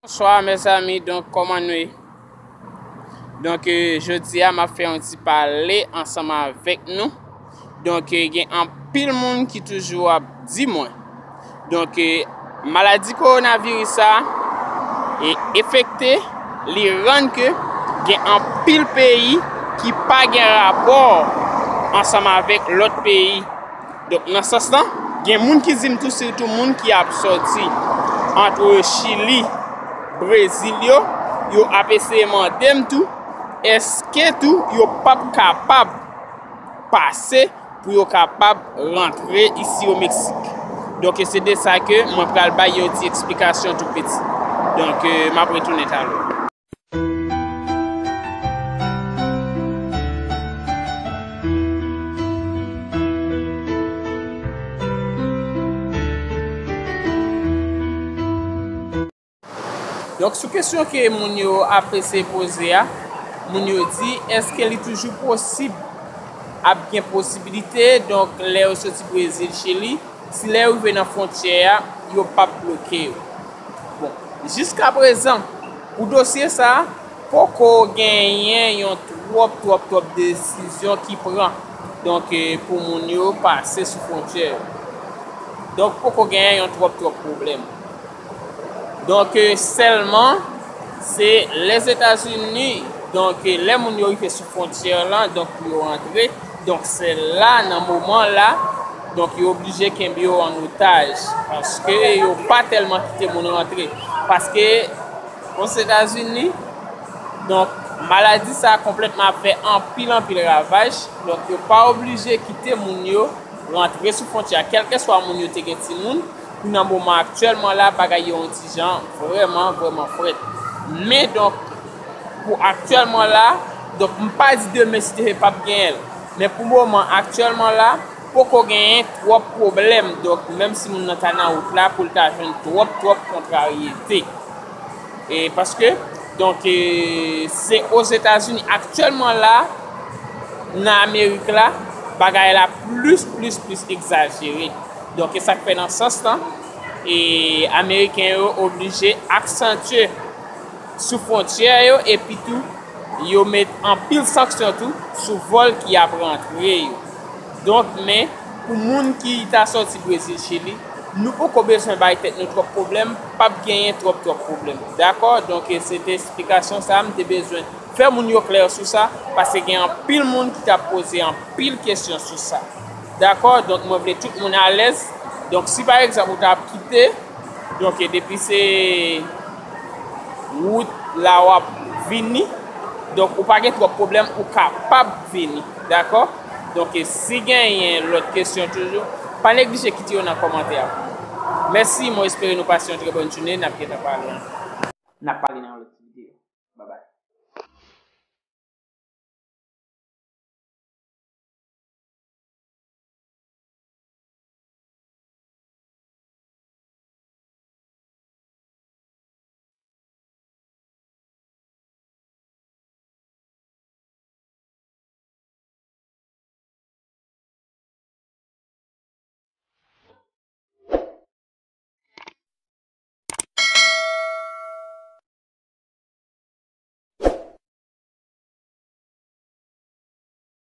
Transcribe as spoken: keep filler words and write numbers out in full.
Bonswa, mezanmi. Donk, kòman nou ye? Donk, eh, jodi a, m ap fè yon ti pale ansanm avèk nou. Donk, eh, gen anpil moun ki toujou ap di mwen. Donk, eh, maladi kowonaviris sa, e efekte, li rann ke gen anpil peyi ki pa gen rapò ansanm avèk lòt peyi. Donk, nan sans lan, gen moun ki di m tou, sitou moun ki ap sòti ant Chili, Brezil yo, yo ap eseye mande m tou, èske tou yo p ap kapab pase pou yo kapab rantre isi o Meksik. Donk, se de sa ke mwen pral bay yon ti eksplikasyon tou piti. Donk, eh, m ap retounen talè. Donk, sou kesyon ke moun yo ap eseye poze a, moun yo di, èske li toujou posib, ap gen posibilite, donk, lè yo soti Brezil, Chili, si lè yo rive nan fwontyè a, yo p ap bloke yo. Bon, jiskaprezan, pou dosye sa a, poko genyen yon twòp, twòp, twòp desizyon ki pran, donk, eh, pou moun yo pase sou fwontyè yo. Donk, poko genyen yon twòp, twòp pwoblèm. Donk, eh, sèlman, se Lèzetazini, donk, eh, lè moun yo rive sou fwontyè lan, donk, pou yo rantre, donk, se la, nan moman la, donk, yo oblije kenbe yo an otaj, paske yo pa tèlman kite moun rantre. Paske, Ozetazini, donk, maladi sa a konplètman ap fè anpil, anpil ravaj, donk, yo pa oblije kite moun yo rantre sou fwontyè a, kèlkeswa moun yo te gen timoun, pou nan moman aktyèlman la, bagay yo yon ti jan vrèman, vrèman frèt. Men donk, pou aktyèlman la, donk, m pa di demen si Dye vle p ap genyen l. Men pou moman aktyèlman la, poko genyen twòp pwoblèm. Donk, menm si moun nan ta nan wout la, pou l ta jwenn twòp, twòp kontraryete. E paske, donk, e, se Ozetazini aktyèlman la, nan Amerik la, bagay la plis, plis, plis egzajere. Donk, e sa k fè nan sans lan, e Ameriken yo oblije aksantye sou fwontyè yo, epi tou, yo met anpil sanksyon tou sou vòl ki ap rantre yo. Donk, men, pou moun ki ta sòti Brezil, Chili, nou poko bezwen bay tèt nou twòp pwoblèm, p ap genyen twòp, twòp pwoblèm. Dakò? Donk, e se te esplikasyon sa a, m te bezwen fè moun yo klè sou sa, paske gen anpil moun ki t ap poze anpil kesyon sou sa. Dakò? Donk, mwen vle tout moun alèz. Donk, si pa egzanp ou t ap kite, donk, e depi se wout la w ap vini, donk, ou pa gen twòp pwoblèm, ou kapab vini. Dakò? Donk, e si genyen lòt kesyon toujou, pa neglije kite yo nan kòmantè a pou mwen. Mèsi, mwen espere nou pase yon trè bòn jounen, n ap gentan pale ankò.